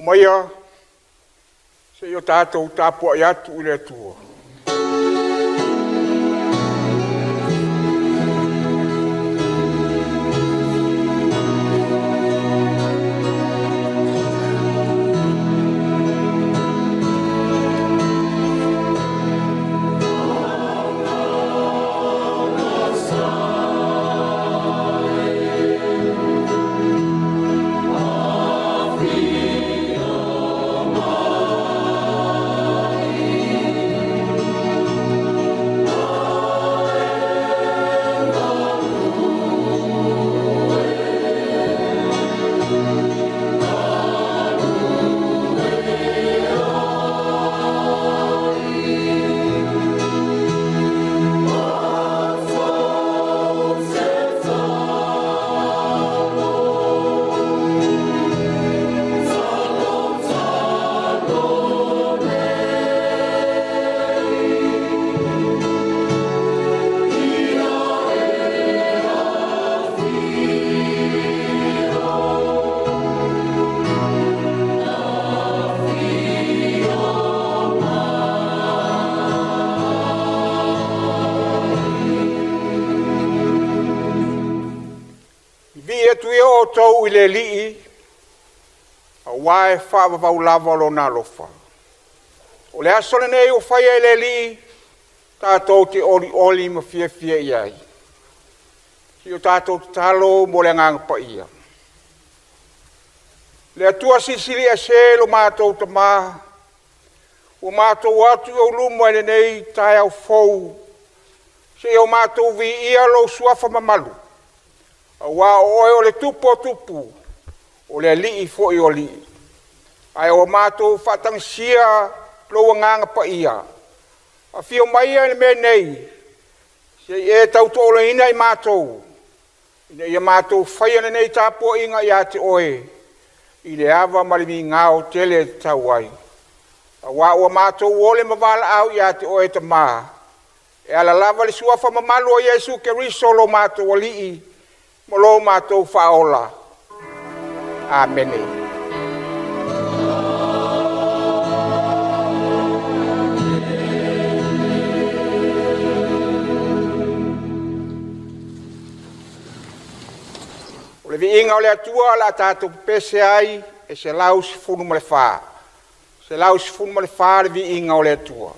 Maia seia o tatou tapuai atu i le Atua. Outou i le Alii, auā e faavavau lava lona alofa. O le aso lenei ua faia e le Alii, tatou te olioli ma fiafia i ai. Si o tatou tatalo mo le agaga paia. Le Atua silisili ese lo matou tamā, ua matou atu i ou luma i lenei taeao fou, seia o matou viia lou suafa mamalu, auā o oe o le Tupu o tupu, o le Alii foi o alii. Ae ua matou faatagisia lou agaga paia, afio maia i le mea nei, se i e tautoaluaina i matou, ina ia matou faia lenei tapuaiga ia te oe, i le ava ma le migao tele e tatau ai. Auā ua matou ole ma valaau ia te oe Tamā, e ala lava le suafa mamalu o Iesu Keriso lo matou Alii ma lo matou Faaola. Amene. O le viiga o le Atua o le a tatou pepese ai e 114. 114 le viiga o le Atua.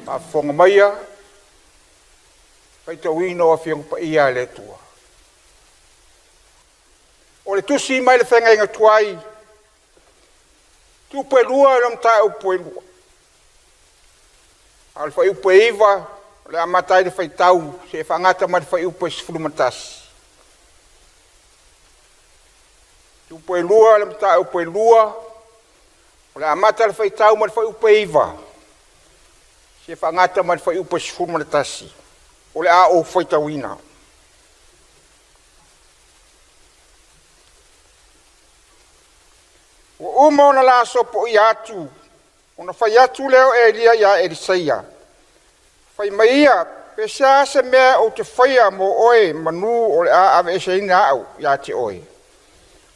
Faafofoga maia, faitauina o Afioga Paia a le Atua. O le tusi mai le feagaiga tuai, tupe 2 i le mataupu e 2. A o le fuaiupu e 9, o le amata ai le faitau, se faagata mai le fuaiupu e 11. Tupe 2 le mataupu e 2, o le amata le faitau mai le fuaiupu e 9, se faagata mai le fuaiupu e 11, o le a ou faitauina. Ua uma ona la sopoia atu, ona fai atu lea o Elia ia Elisaia. Fai mai ia, pe sea se mea ou te faia mo oe manu o le a aveeseina au ia te oe.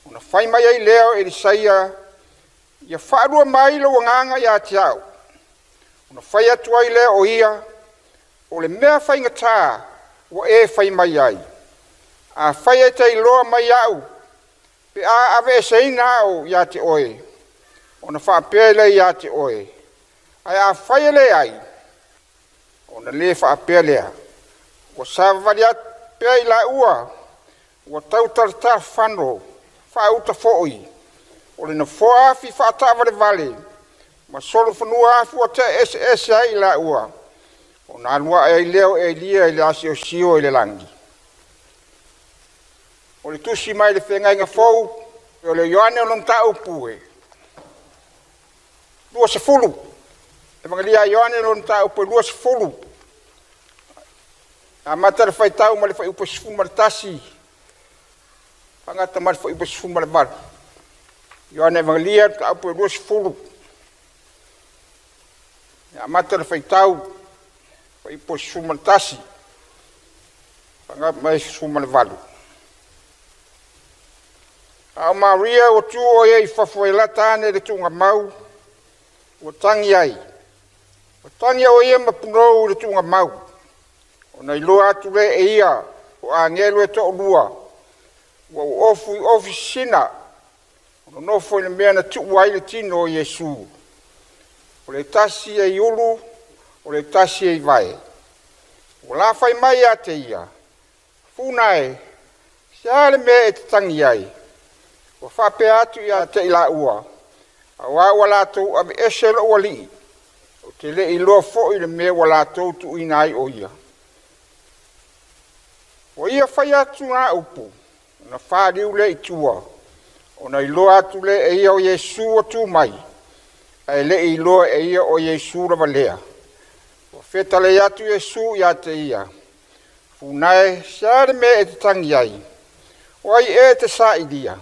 Ona fai mai ai lea o Elisaia, ia faalua mai lou agaga ia te au. Ona fai atu ai lea o ia, o le mea faigata ua e fai mai ai. A fai e te iloa mai au, pe a aveeseina au ia te oe, ona faapea lea ia te oe. Ae a fai e leai, ona le faapea lea. Ua savavali atu pea i laua, ua tautalatafano, faauta foi, o le nofoa afi faataavalevale, ma solofanua afu ua tea eseese ai i laua. Ona alu ae ai lea o Elia i le asiosio i le lagi. O le tusi mai le feagaiga fou, o le Ioane o lona mataupu e 20. Evangelia Ioane lona mataupu e 20. Amata le faitau ma le fuaiupu 11, faagata ma le fuaiupu 18. Ioane Evangelia mataupu e 20. Amata le faitau fuaiupu 11, faagata ma le 18. A o Maria ua tu o ia i fafo e lata ane le tuugamau, ua tagi ai. Ua tagi o ia ma punou i le tuugamau. Ona iloa atu le e ia o agelu e toalua, ua ofu i ofisina, o nonofo i le mea na tuu ai le tino o Iesu. O le tasi e i ulu, o le tasi e i vae. Ua la fai mai ia te ia, funa e, se a le mea e te tangi ai. Ua faapea atu ia te i laua, auā ua latou aveese lou alii, ou te le iloa foi le mea ua latou tuuina ai o ia. Ua ia fai atu ngā upu, ona faliu le i tua, ona iloa atu le e ia o Iesu ua tu mai, ae le i iloa e ia o Iesu lava lea. Ua fetalai atu Iesu ia te ia, funae, se a le mea e te tangi ai, o ai e te sailia.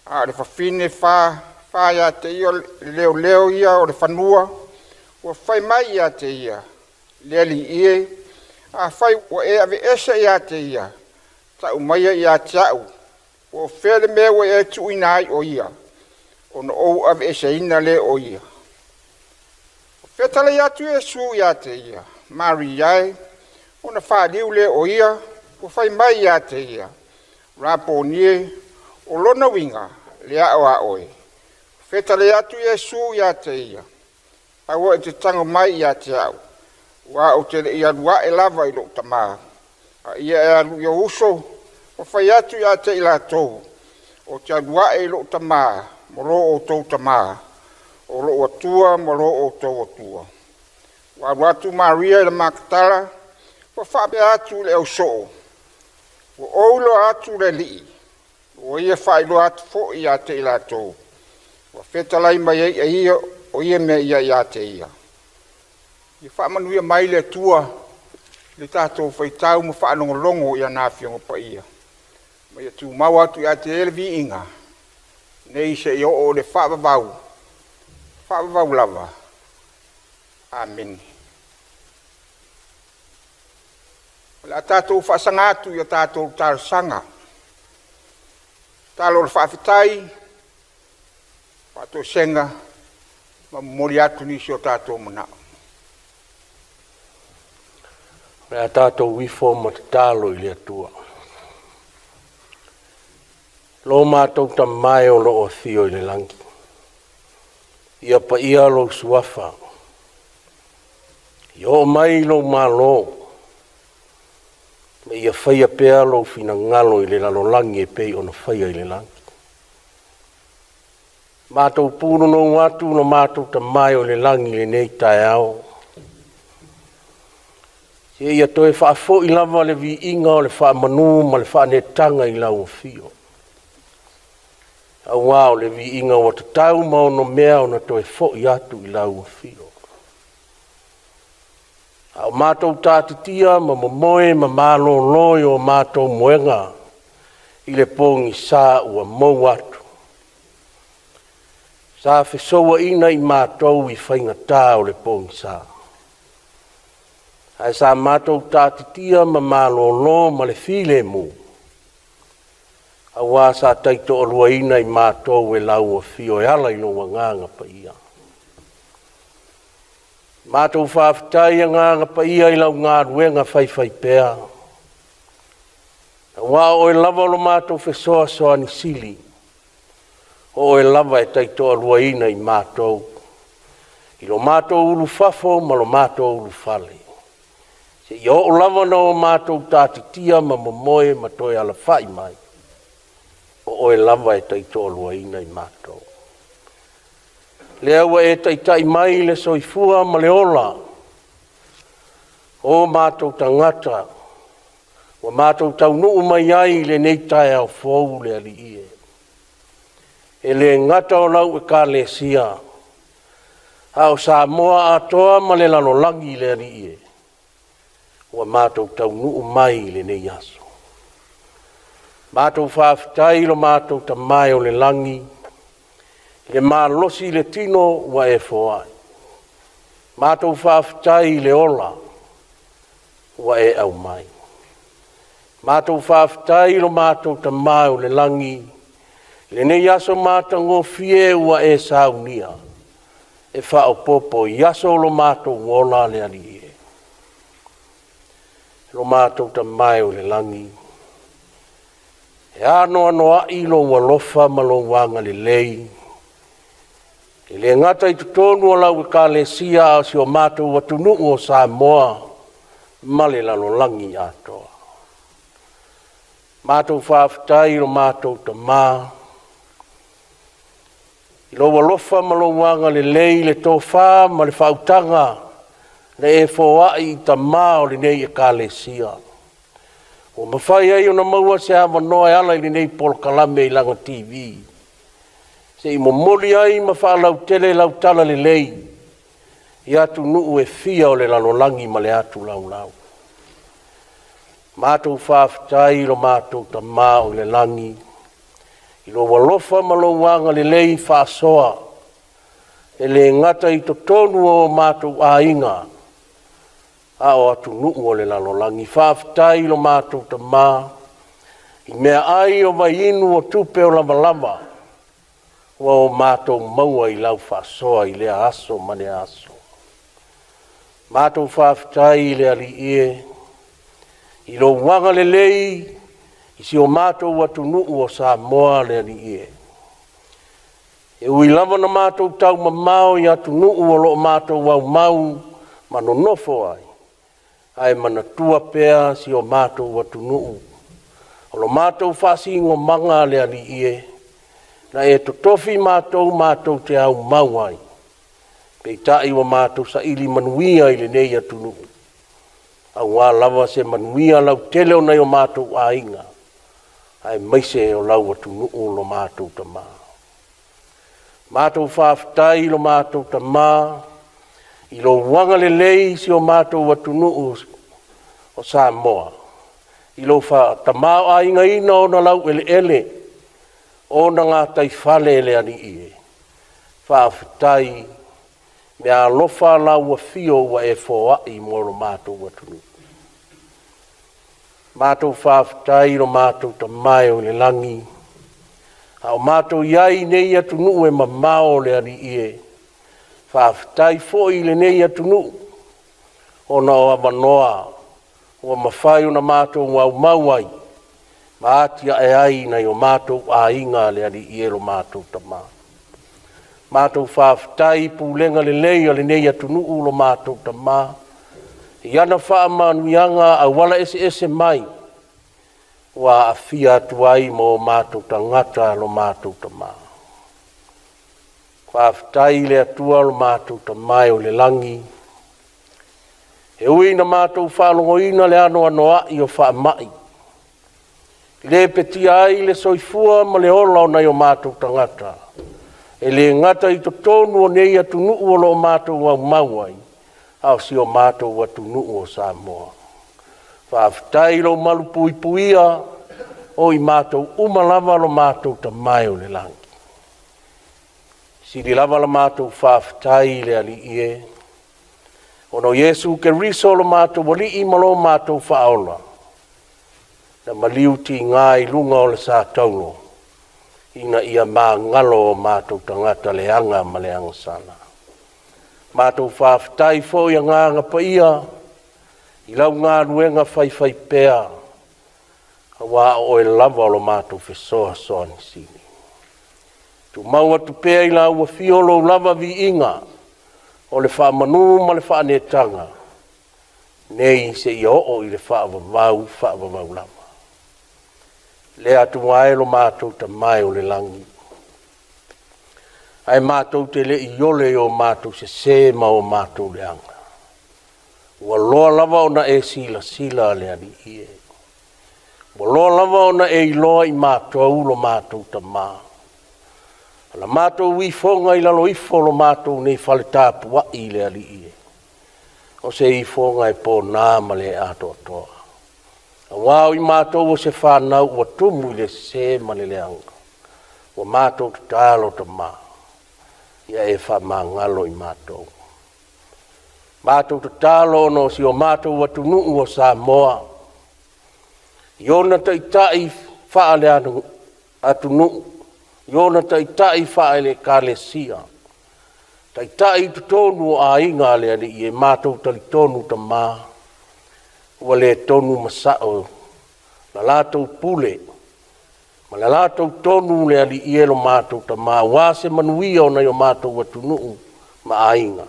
A o le fafine fa ia te ia le leoleo ia o le fanua, ua fai mai ia te ia, le alii e, a fai ua e aveese ia te ia, tau maia ia te au, ua fea le mea ua e tuuina ai o ia, ona ou aveeseina le o ia. Ua fetalai atu Iesu ia te ia, Maria e, ona faliu le o ia, ua fai mai ia te ia, Raponie, o lona uiga, le ao a oe. Fetalai atu Iesu ia te ia, aua e te tango mai ia te au, ua ou te le i alu ae lava i lou tamā. A ia e alu i ou uso, ua fai atu ia te i latou, o te alu ae i lou tamā, mo lo outou tamā, o lou Atua mo lo outou Atua. Ua alu atu Maria i le Makatala, ua faapea atu i le ausoo, ua ou iloa atu le alii, ua ia faailoa atu foi ia te i latou, ua fetalai mai ai e ia o ia mea ia ia te ia. Ia faamanuia mai le Atua le tatou faitau ma faalogologo i ana Afioga Paia. Ma ia tumau atu ia te ia le viiga, nei se i oo le faavavau, faavavau lava. Amene. O le a tatou faasaga atu i a tatou talosaga. Talo o le faafetai, faatoesega, ma momoli atu nisi o tatou manao. O le a tatou ifo ma tatalo i le Atua. Lo matou Tama e o loo afio i le lagi, ia paia lou suafa, Ia oo mai lou Malo, ma ia faia pea lou finagalo i le lalolagi e pei ona faia i le lagi. Matou punonou atu lo matou Tama e o i le lagi i lenei taeao, seia toe faafoi lava le viiga o le faamanu ma le faaneetaga i lau afio, aua o le viiga ua tatau ma onomea ona toe foi atu i lau afio. A o matou tatitia ma momoe ma malolo i o matou moega i le pogisa ua mou atu, sa fesouaina i matou i faigata o le pogisa, ae sa matou tatitia ma malolo ma le filemu, aua sa taitoaluaina i matou e lau Afio e ala i lou Agaga Paia. Matou faafetai, Agaga Paia, i lau galuega faifaipea, aua o oe lava o lo matou fesoasoani sili, o oe lava e taitoaluaina i matou i lo matou ulufafo ma lo matou ulufale, seia oo lava ina o matou tatitia ma momoe ma toe alafai mai, o oe lava e taitoaluaina i matou. Lea ua e taitai mai le soifua ma le ola o matou tagata ua matou taunuu mai ai i lenei taeao fou le Alii e. E le gata o lau Ekalesia, a o Samoa atoa ma le lalolagi le Alii e, ua matou taunuu mai i lenei aso. Matou faafetai i lo matou Tama e o i le lagi i le malosi i le tino ua e foai. Matou faafetai i le ola ua e aumai. Matou faafetai i lo matou Tama o le lagi i lenei aso matagofie ua e saunia e faaopoopo i aso o lo matou ola le Alii e. Lo matou Tama e o i le lagi, e anoanoai lou alofa ma lou agalelei, e le gata i totonu o lau Ekalesia, a o si o matou atunuu o Samoa ma le lalolagi atoa. Matou faafetai i lo matou Tama i lou alofa ma lou agalelei i le tofa ma le faautaga na e foai i tama o lenei Ekalesia, ua mafai ai ona maua se avanoa e ala i lenei polokalame i Laga TV, se i momoli ai ma faalautele lau talalelei i atunuu e fia o le lalolagi ma le atu laulau. Matou faafetai i lo matou Tama o i le lagi i lou alofa ma lou agalelei faasoa, e le gata i totonu o matou aiga, a o atunuu o le lalolagi. Faafetai i lo matou Tama i meaai o vaiinu o tupe o lavalava ua o matou maua i lau faasoa i lea aso ma lea aso. Matou faafetai i le Alii e i lou agalelei i si o matou atunuu o Samoa le Alii e. E ui lava na matou taumamao i atunuu o lo o matou aumau ma nonofo ai, ae manatua pea si o matou atunuu. O lo matou faasinomaga le Alii e, na e totofi matou matou te aumau ai, peitai ua matou saili manuia i lenei atunuu, aua lava se manuia lautele o nai o matou aiga, aemaise o lau atunuu lo matou Tama. Matou faafetai i lo matou Tama i lou agalelei i si o matou atunuu o Samoa, i lou faatamaoaigaina o ona laueleele, o ona gataifale le Alii e. Faafetai meaalofa lau afio ua e foai mo lo matou atunuu. Matou faafetai i lo matou Tama e o i le lagi, a o matou i ai i nei atunuu e mamao le Alii e, faafetai foi i lenei atunuu ona o avanoa ua mafai ona matou aumau ai ma atiae ai nai o matou aiga le Alii e lo matou Tama. Matou faafetai i pulega lelei a lenei atunuu lo matou Tama, I ana faamanuiaga auala eseese mai ua aafia atu ai ma o matou tagata lo matou Tamā. Faafetai i le Atua lo matou Tamā e o i le lagi, e ui ina matou faalogoina le anoanoai o faamai, lepetia ai le soifua ma le ola o nai o matou tagata, e le gata i totonu o nei atunuu o lo o matou aumau ai, a o si o matou atunuu o Samoa. Faafetai i lou malupuipuia o i matou uma lava lo matou Tamā e o i le lagi. Sili lava la matou faafetai i le Alii e, ona o Iesu Keriso lo matou Alii ma lo matou Faaola, na maliu tiga i luga o le satauro, ina ia magalo o matou tagata leaga ma le agasala. Matou faafetai foi Agaga Paia i lau galuega faifaipea, auā o oe lava o lo matou fesoasoani sili. Tumau atu pea i lau afio lou lava viiga o le faamanu ma le faaneetaga, nei seia oo i le faavavau, faavavau lava. Le Atua e lo matou Tamā e o i le lagi, ae matou te le i iole i o matou sesē ma o matou leaga, ua loa lava ona e silasila le Alii e. Ua loa lava ona e iloa i matou lo matou Tamā. O la matou ifoga i lalo ifo o lo matou nei fale tapuai le Alii e, o se ifoga e pona ma le atoatoa. Auā o i matou o se fanau ua tumu i le sesē ma le leaga, ua matou tatalo Tamā, ia e faamagalo i matou. Matou tatalo ona o si o matou atunuu o Samoa, i ona taitai faale-atunuu, i ona taitai faale-Ekalesia, taitai i totonu o aiga a le Alii e, matou talitonu Tamā, ua le tonu ma sao la latou pule ma le latou tonu le Alii e lo matou Tamā, aua se manuia o nai o matou atunuu ma aiga.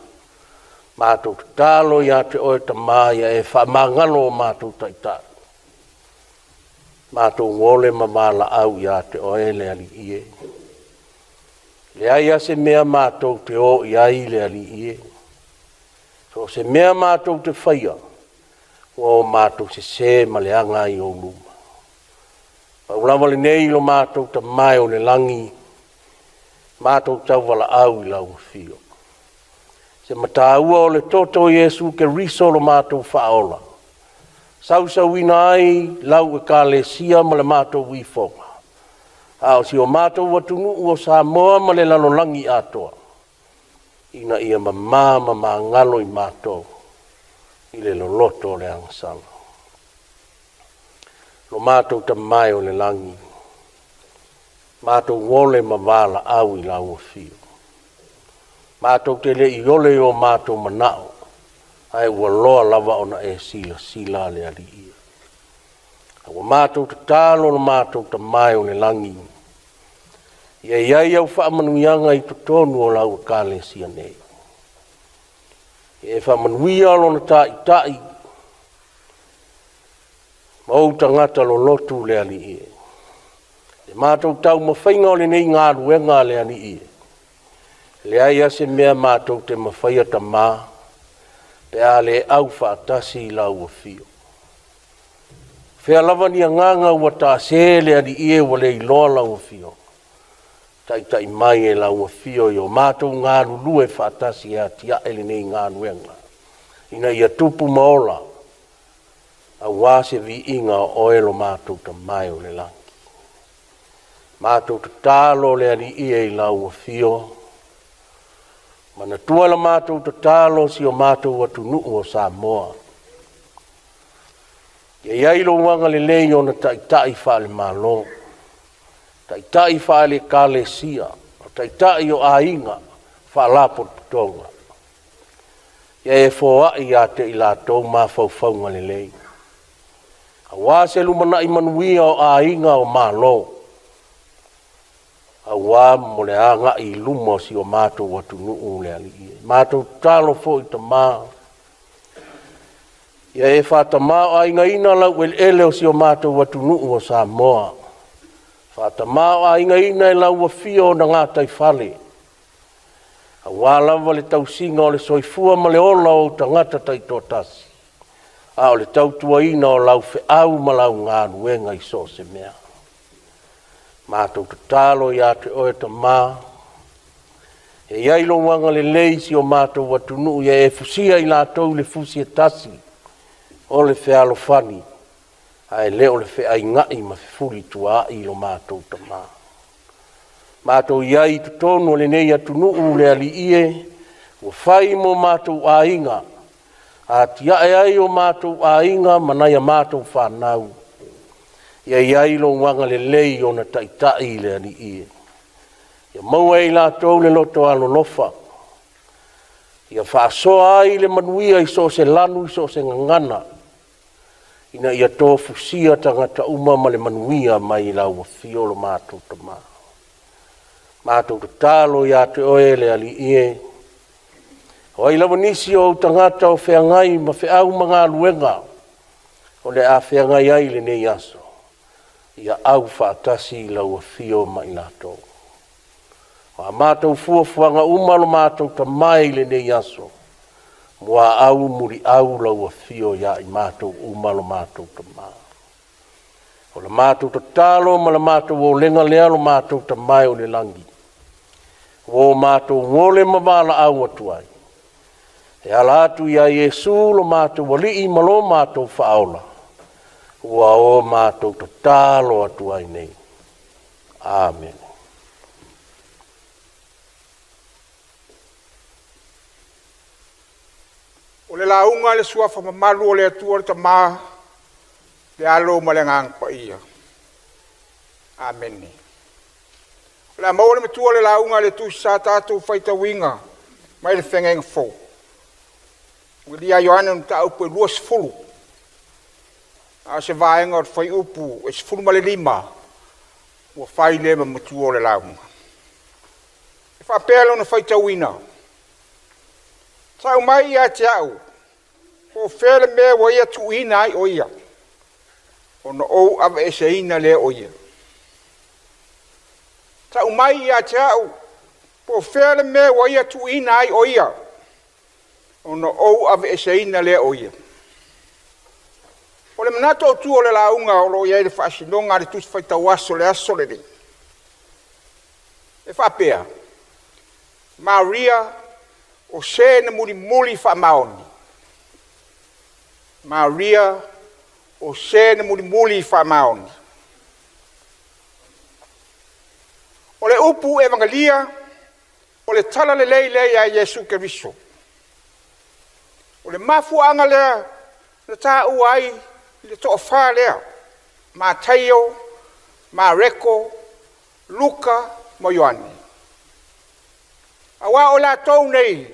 Matou tatalo ia te oe Tamā, ia e faamagalo o matou taitai. Matou ole ma valaau ia te oe le Alii e. Leai lava se mea matou te o i ai le Alii e. So o se mea matou te faia, ua o matou sesē ma leaga ai i ou luma. Pau lava lenei lo matou Tamā e o i le lagi, matou tauvalaau i lau afio. Se mataua o le toto o Iesu Keriso lo matou Faaola, sausauina ai lau Ekalesia ma le matou ifoga, a o si o matou atunuu o Samoa ma le lalolagi atoa, ina ia mamā ma magalo i matou i le loloto o le agasala. Lo matou Tamā e o i le lagi, matou ole ma valaau i lau afio. Matou te le i ole i o matou manao, ae ua loa lava ona e silasila le Alii. A ua matou tatalo lo matou Tamā e o i le lagi, ia i ai au faamanuiaga i totonu o lau Ekalesia nei. Ia e faamanuia lona taitai ma ou tagata lolotu le Alii e. Le matou taumafaiga o lenei galuega le Alii e, leai lava se mea matou te mafaia Tamā, pe a le au faatasi i lau afio. Fea lava ni agaga ua taase le Alii e ua le iloa lau afio, taitai mai e lau afio i o matou galulue faatasi e atiae lenei galuega, ina ia tupu ma ola, aua se viiga o oe lo matou Tamā e o i le lagi. Matou tatalo le Alii e i lau afio, manatua la matou tatalo si o matou atunuu o Samoa. Ia i ai lou agalelei i ona taitai faale-Malo, taitai faale-Ekalesia, o taitai o aiga, faalapotopotoga. Ia e foai ia te i latou mafaufauga lelei, aua se lumanai manuia o aiga o Malo, aua mo le agai i luma o si o matou atunuu le Alii e. Matou tatalo foi Tamā, Ia e faatamāo'aigaina laueleele o si o matou atunuu o Samoa. Faatamāo'aigaina e lau afio ona gataifale, aua lava le tausiga o le soifua ma le ola o ou tagata taitoatasi, a o le tautuaina o lau feau ma lau galuega i so o se mea. Matou tatalo ia te oe Tama, e i ai lou agalelei i si o matou atunuu, ia e fusia i latou i le fusi e tasi o le fealofani, ae le o le feainai ma fefulituaai lo matou Tama. Matou i ai i totonu o lenei atunuu le Alii e, ua fai mo matou aiga, atiae ai o matou aiga ma nai a matou fanau. Ia i ai lou agalelei i ona taitai le Alii e. Ia maua e i latou le loto alolofa, ia faasoa ai le manuia i so o se lanu i so o se gagana, ina ia tofusia tagata uma ma le manuia mai lau afio lo matou Tama. Matou tatalo ia te oe le Alii e, o ai lava nisi o ou tagata o feagai ma feau ma galuega o le a feagai ai i lenei aso, ia aufaatasi lau afio ma i latou. O a matou fuafuaga uma lo matou Tama e i lenei aso, muaau muliau lau afio ia i matou uma lo matou Tama. O le matou tatalo ma le matou olega lea lo matou Tama e o le lagi, ua o matou ole ma valaau atu ai, e ala atu ia Iesu lo matou Alii ma lo matou Faaola, ua o matou tatalo atu ai nei. Amene. O le lauga i le suafa mamalu o le Atua le Tama, le Alo ma le Agaga Paia. Amene. O le a maua le matua o le lauga a le tusi sa tatou faitauina mai le Feagaiga Fou. Ua Ioane o mataupu e 20. A o se vaega o le fuaiupu e 15 ua fai lea ma matua o le lauga. E faapea lona faitauina. Tau mai ia te au, po o fea le mea ua ia tuuina ai o ia, ona ou aveeseina lea o ia. Tau mai ia te au, po o fea le mea ua ia tuuina ai o ia, ona ou aveeseina lea o ia. O le manatu autu o le lauga o lo o i ai le faasinoga a le Tusi Faitau Aso le aso lenei. E faapea, Maria o se na mulimuli faamaoni. Maria o se na mulimuli faamaoni. O le upu evangelia, o le tala lelei lea ia Iesu Keriso. O le mafuaaga lea na taua ai le toafa lea, Mataio, Mareko, Luka ma Ioane. Aua o latou nei,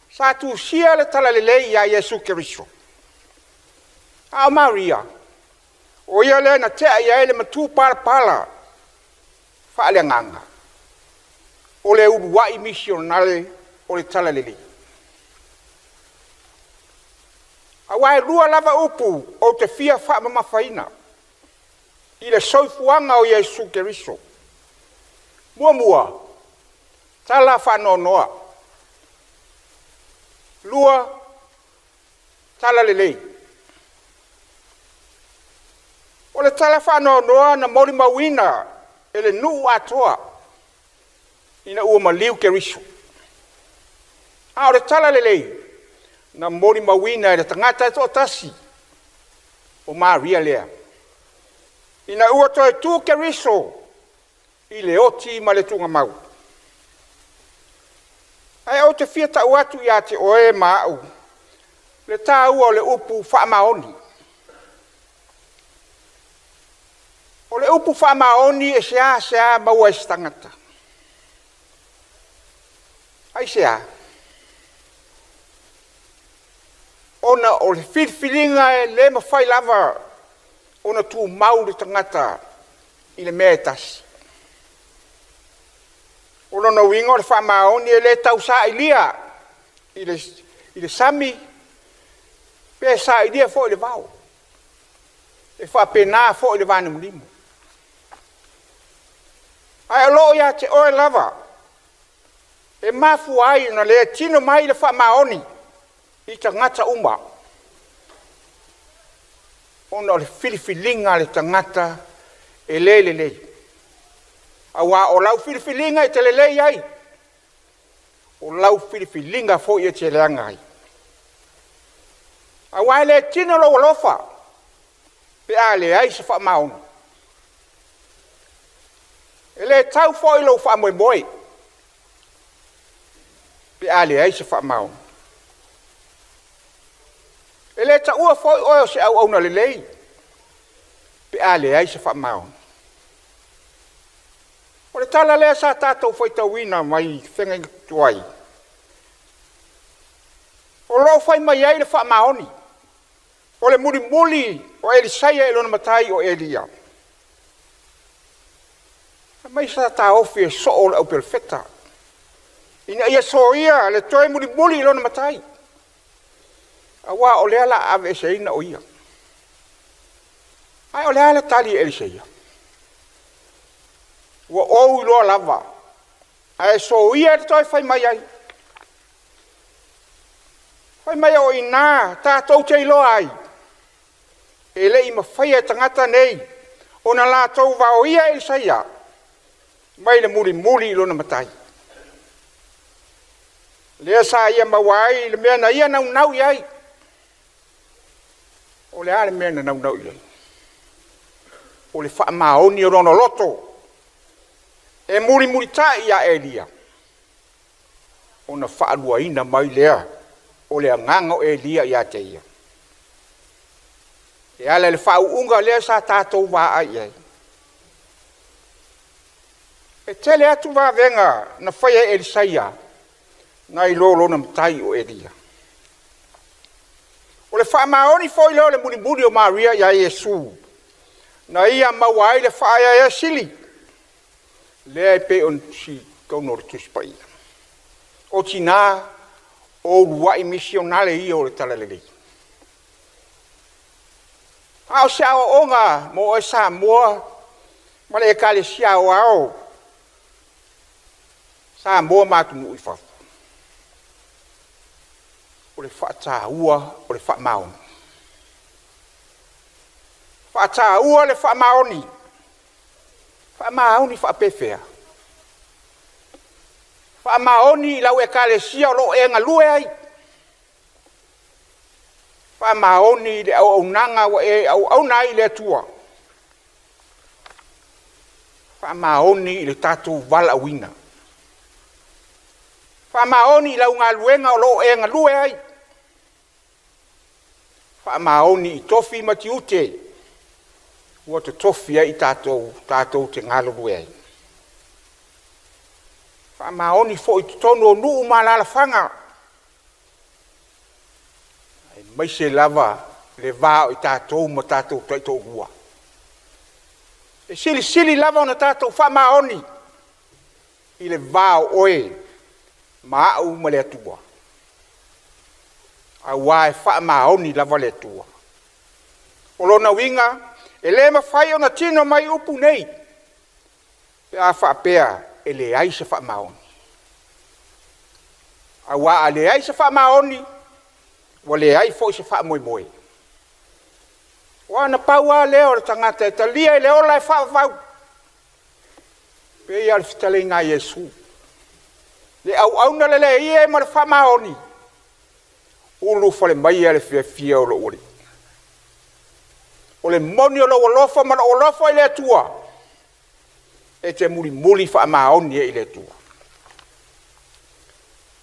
sa tusia le tala lelei ia Iesu Keriso. A o Maria, o ia lea na tea i ai le matupalapala faaleagaga, o le uluai misionare o le tala lelei. Aua e lua lava upu ou te fia faamamafaina i le soifuaga o Iesu Keriso. Muamua, tala faanoanoa. Lua, tala lelei. O le tala faanoanoa na molimauina e le nuu atoa ina ua maliu Keriso. A o le tala lelei na molimauina e le tagata e toatasi o Maria lea. Ina ua toe tu Keriso i le oti ma le tuugamau. Ae ou te fia tau atu ia te oe ma au le tāua o le upu faamaoni. O le upu faamaoni e sea maua e se tagata. Aisea? Ona o le filifiliga e le mafai lava ona tumau le tagata i le mea e tasi. O lona uiga o le faamaoni e le tausailia i le sami, Pe sailia foi le vao. E faapena foi le vanimonimo. Ae o loo ia te oe lava e mafua ai ona le tino mai le faamaoni i tagata uma, ona o le filifiliga a le tagata e le lelei. Auā o lau filifiliga e te lelei ai, o lau filifiliga foi e te leaga ai. Auā e le tino lou alofa pe a leai se faamaoni. E le tau foi lou faamoemoe pe a leai se faamaoni. E le taua foi oe o se auauna lelei pe a leai se faamaoni. O le tala lea sa tatou faitauina mai feagaiga tuai. O loo fai mai ai le faamaoni. O le mulimuli o Elisaia i lona matai o Elia. Mai sa taofi e soo o le auperofeta ina ia soia le toe mulimuli i lona matai. Auā o lea la aveeseina o ia. Ae o le a le tali e Elisaia? Ua ou iloa lava, ae soia le toe fai mai ai. Fai mai o i nā tatou te iloa ai, e le i mafaia e tagata nei ona latou vaoia Elisaia mai le mulimuli i lona matai. Lea sa ia maua ai le mea na ia naunau i ai. O le a le mea na naunau i ai? O le faamaoni o lona loto e mulimulitai ia Elia, ona faaluaina mai lea o le agaga o Elia ia te ia. E ala i le faauuga lea sa tatou vaai i ai. E tele atu vavega na faia e Elisaia nai lo lona matai o Elia. O le faamaoni foi lea o le mulimuli o Maria ia Iesu, na ia maua ai le faaeaea sili, lea e pei ona tusi totonu o le Tusi Paia. O tina o uluai misionare ia o le Talalelei. A o se aoaoga mo oe Samoa ma le Ekalesia Aoao Samoa ma atunuu i fafo, o le faataua o le faamaoni. Faataua le faamaoni. Faamaoni faapefea? Faamaoni i lau ekalesia o loo e galue ai. Faamaoni i le auaunaga ua e auauna ai i le Atua. Faamaoni i le tatou valaauina. Faamaoni i lau galuega o loo e galue ai. Faamaoni i tofi ma tiute ua totofi ai tatou te galulue ai. Faamaoni foi i totonu o nuu ma alaalafaga, aemaise lava le va o i tatou ma tatou taitoalua. E silisili lava ona tatou faamaoni i le va o oe ma au ma le Atua. Auā e faamaoni lava le Atua. O lona uiga, e le mafai ona tino mai upu nei, pe a faapea e leai se faamaoni. Auā a leai se faamaoni, ua leai foi se faamoemoe. Ua na pau lava lea o le tagata e talia i le ola e faavavau. Pei lava o le fetalaiga a Iesu. Le auauna le leie ma le faamaoni, ulufale mai le fiafia o lou Alii. O le moni o lou alofa ma lou alofa i le Atua, e te mulimuli faamaoni ai i le Atua.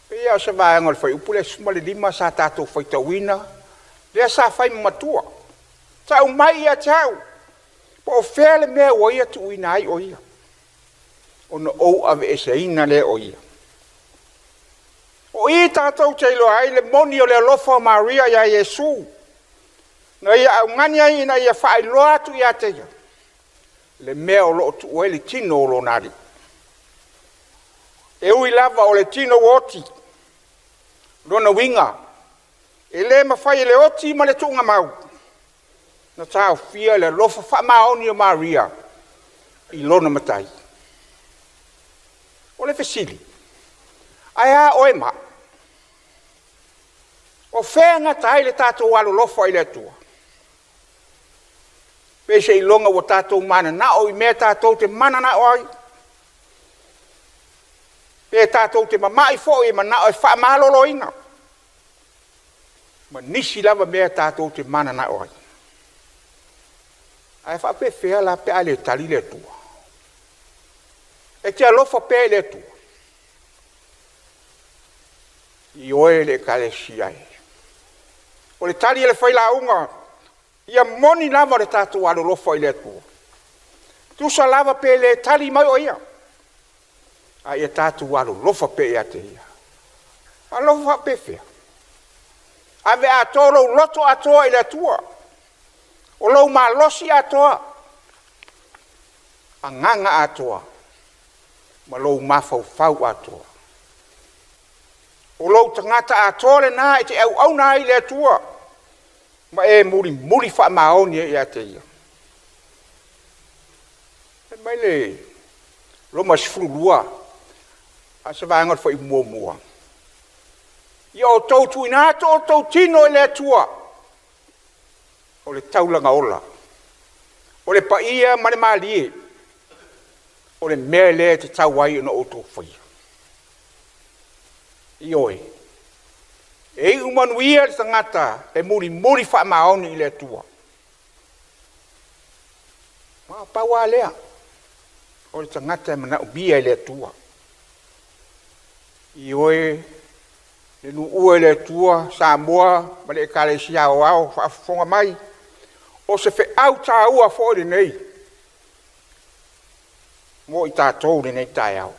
Pei lava o se vaega o le fuaiupu lea 15 sa tatou faitauina, lea sa fai ma matua. Tau mai ia te au, po o fea le mea ua ia tuuina ai o ia, ona ou aveeseina lea o ia. O i tatou te iloa ai le moni o le alofa o Maria ia Iesu, na ia augani ai ina ia faailoa atu ia te ia le mea o loo tuu ai le tino o lona alii. E ui lava o le tino ua oti, lona uiga E lē mafai e le oti ma le tuugamau na taofia le alofa faamaoni o Maria i lona Matai. O le fesili, ae a oe ma au? O fea e gata ai le tatou alolofa i le Atua? Pe seiloga ua tatou mananao i mea tatou te mananao ai? Pe tatou te mamai foi e manao e faamaloloina? Ma nisi lava mea tatou te mananao ai. Ae faapefea la pe a le tali le Atua? E te alofa pea i le Atua? Ioe le Ekalesia e. O le tali a le failauga, ia moni lava le tatou alolofa i le Atua. Tusa lava pe le tali mai o ia, a ia tatou alolofa pea ia te ia. Alofa faapefea? Ave atoa lou loto atoa i le Atua. O lou malosi atoa, agaga atoa, ma lou mafaufau atoa. O lou tagata atoa lena e te auauna ai i le Atua, ma e mulimuli faamaoni ai ia te ia. Fai mai le Roma 12, a se vaega o le fuaiupu muamua. Ia outou tuuina atu outou tino i le Atua, o le taulaga ola, o le paia ma le malie, o le mea lea e tatau ai ona outou faia. Ioe, e iu manuia le tagata e mulimuli faamaoni i le Atua. Ma pau lava lea, o le tagata e manaomia e le Atua. Ioe, le nuua i le Atua, Samoa ma le Ekalesia Aoao faafofoga mai, o se feau taua foi lenei mo i tatou lenei taeao.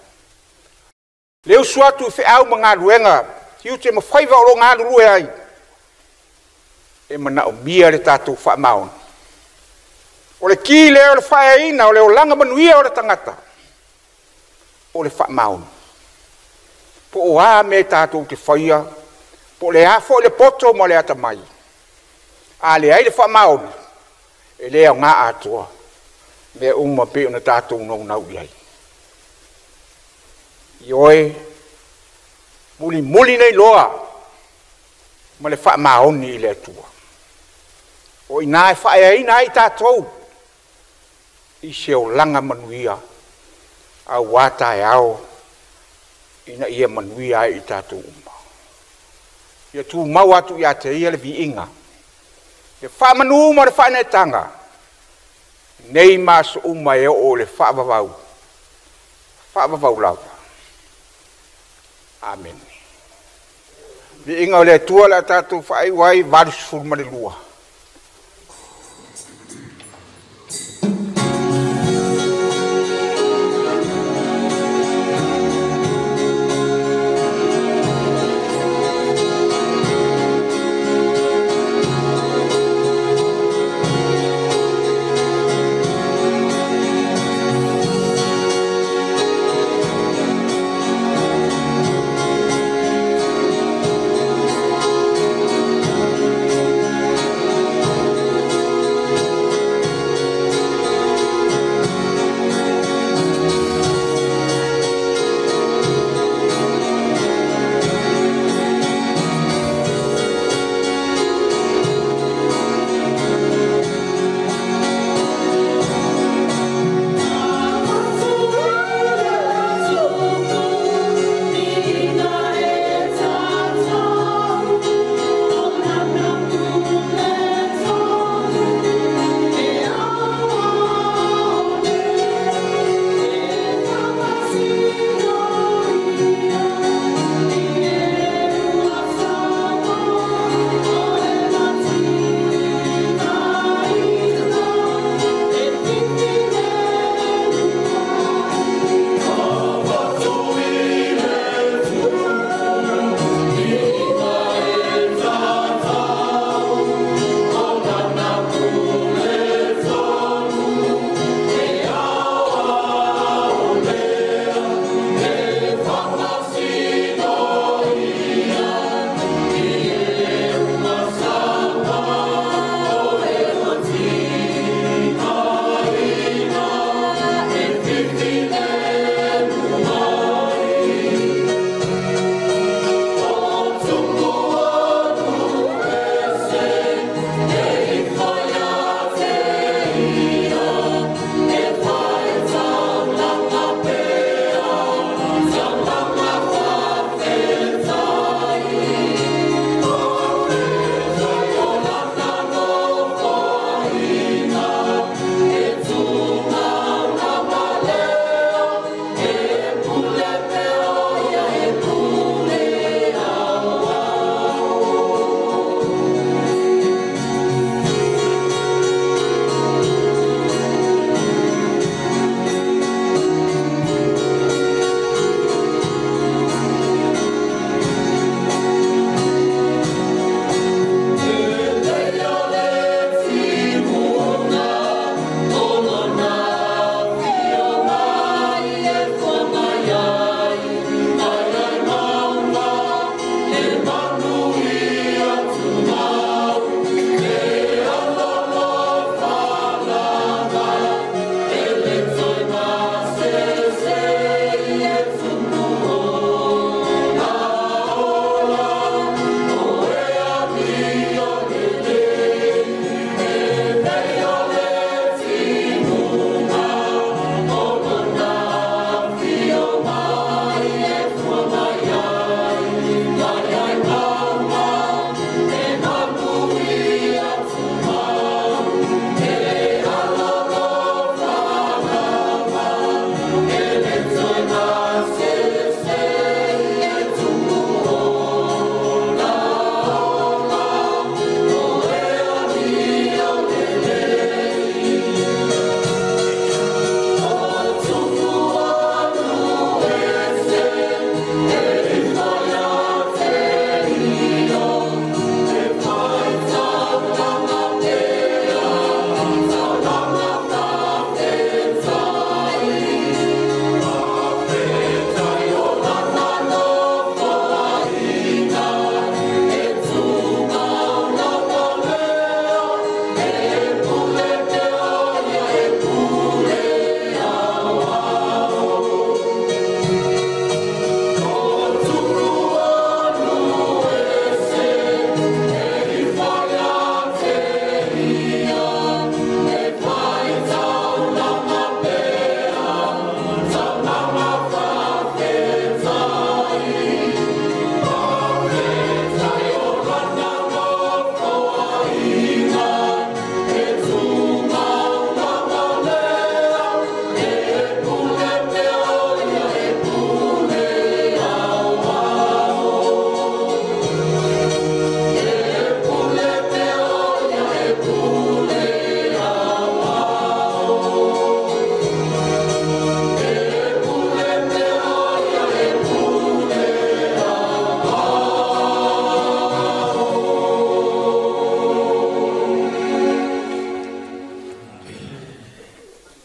Le usu atu i feau ma galuega, tiute ma faiva o lo o galulue ai, e manaomia le tatou faamaoni. O le ki lea o le faaeaina o le olaga manuia o le tagata, o le faamaoni. Po o a mea tatou te faia, po o le a foi le poto ma le atamai, a leai le faamaoni, e le aoga atoa mea uma pei ona tatou naunau i ai. Ioe, mulimuli nei loa ma le faamaoni i le Atua. O i ina e faaeaina ai tatou i se olaga manuia aua taeao ina ia manuia ai i tatou uma. Ia tumau atu ia te ia le viiga, le faamanu ma le faaneetaga, nei ma aso uma e oo i le faavavau, faavavau lava. Amene. Viiga o le Atua le a tatou faaiu ai 82.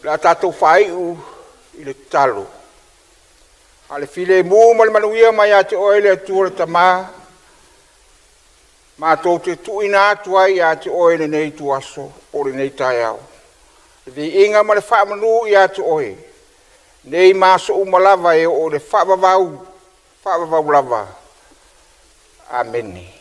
Le a tatou faaiu i le tatalo. A o le filemu ma le manuia mai ia te oe le Atua le Tama, matou te tuuina atu ai ia te oe lenei ituaso po o lenei taeao. Le viiga ma le faamanu ia te oe, nei ma aso uma lava e oo i le faavavau, faavavau lava. Amene.